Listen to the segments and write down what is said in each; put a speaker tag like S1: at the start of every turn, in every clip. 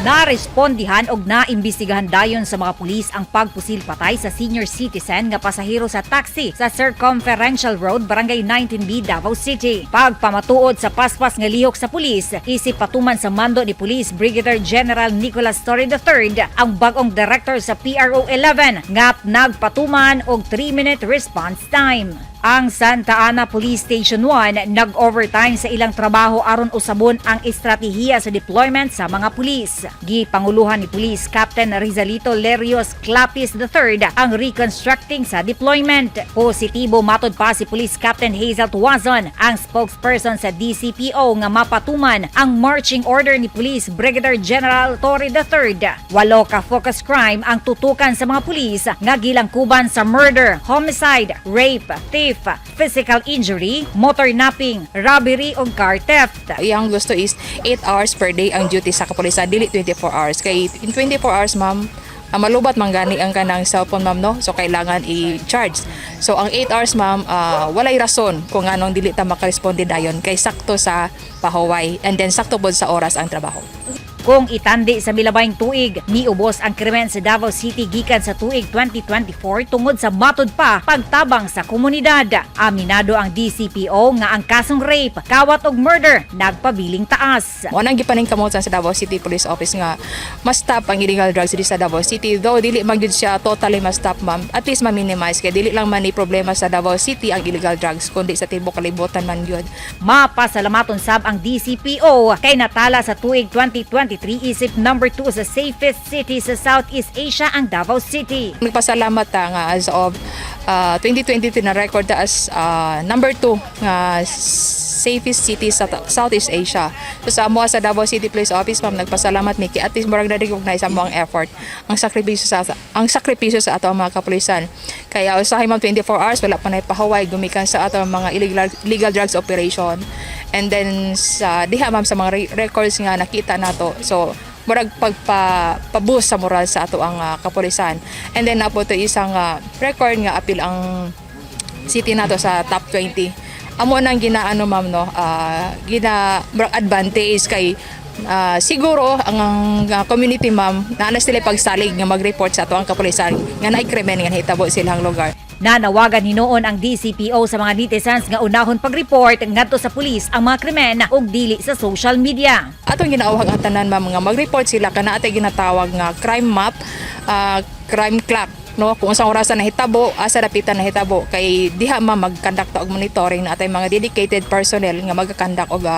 S1: Narespondihan og naimbestigahan dayon sa mga pulis ang pagpusil patay sa senior citizen nga pasahero sa taxi sa Circumferential Road, Barangay 19B, Davao City. Pagpamatuod sa paspas nga lihok sa pulis, isip patuman sa mando ni Police Brigadier General Nicolas Torre III, ang bagong director sa PRO 11 nga nagpatuman og 3-minute response time. Ang Santa Ana Police Station 1 nag-overtime sa ilang trabaho aron usabon ang estratehiya sa deployment sa mga pulis. Gipanguluhan ni Police Captain Rizalito Lerios Clapis III ang reconstructing sa deployment. Positibo matod pa si Police Captain Hazel Tuazon, ang spokesperson sa DCPO, nga mapatuman ang marching order ni Police Brigadier General Torre III. Walo ka focus crime ang tutukan sa mga pulis nga gilangkuban sa murder, homicide, rape, theft, physical injury, motor napping, robbery ug car theft.
S2: Iyang gusto is 8 hours per day ang duty sa kapulisan, dili 24 hours. Kay in 24 hours, ma'am, malubat man gani ang kanang cellphone, ma'am, no? So kailangan i-charge. So ang 8 hours, ma'am, walay rason kung anong dili ta makaresponde dayon kay sakto sa pahuway and then sakto pod sa oras ang trabaho.
S1: Kung itandi sa milabayng tuig, niubos ang krimen sa Davao City gikan sa tuig 2024 tungod sa matud pa pagtabang sa komunidad. Aminado ang DCPO nga ang kasong rape, kawat og murder nagpabiling taas.
S2: Mao nang gipaningkamutan sa Davao City Police Office nga ma-stop ang illegal drugs diri sa Davao City. Though dili man gyud siya totally ma-stop, ma'am, at least ma-minimize kay dili lang man ni problema sa Davao City ang illegal drugs kundi sa tibuok kalibutan man gyud.
S1: Mapasalamaton sab ang DCPO kay natala sa tuig 2023 isip number 2 sa safest city sa Southeast Asia ang Davao City.
S2: Nagpasalamat ta nga as of 2023 na record ta as number 2 nga safest city sa Southeast Asia. So sa amo sa Davao City Police Office, ma'am, nagpasalamat mi kay at least murag na-recognize amo ang effort, ang sakripisyo sa ato ang mga kapulisan. Kaya usahay, ma'am, 24 hours wala pa na pahuway gumikan sa ato ang mga illegal drugs operation. And then sa diha, ma'am, sa mga records nga nakita nato. So murag pagpa pa-boost sa moral sa ato ang kapulisan. And then napo to isang record nga apil ang city nato sa top 20. Amo nang ginaano, ma'am, no, gina murag advantage kay siguro ang community, ma'am, naa na sila pagsalig nga mag-report sa ato ang kapulisan nga naay krimen nga nahitabo silang lugar.
S1: Nanawagan hinuon ang DCPO sa mga netizens nga unahon pag-report ngadto sa pulis ang mga krimen ug dili sa social media.
S2: Atong ginauhag ang tanan, ma'am, nga mag-report sila kana atay ginatawag nga crime map, crime clock, no, kung unsang orasan nahitabo, asa dapitan nahitabo, kay diha, ma'am, mag-conduct og monitoring na atay mga dedicated personnel nga mag-conduct og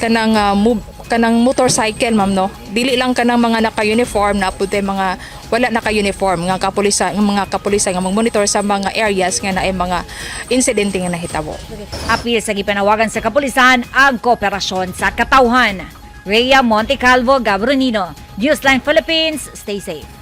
S2: kanang move kanang motorcycle, ma'am, no, dili lang kanang mga naka-uniform na pud mga wala naka-uniform nga kapulisan, nga mga kapulisan nga mag-monitor sa mga areas nga naay mga insidente nga nahitabo.
S1: Apil sa gipanawagan sa kapulisan ang kooperasyon sa katawhan. Rhea Montecalvo Gabronino, Newsline Philippines, stay safe.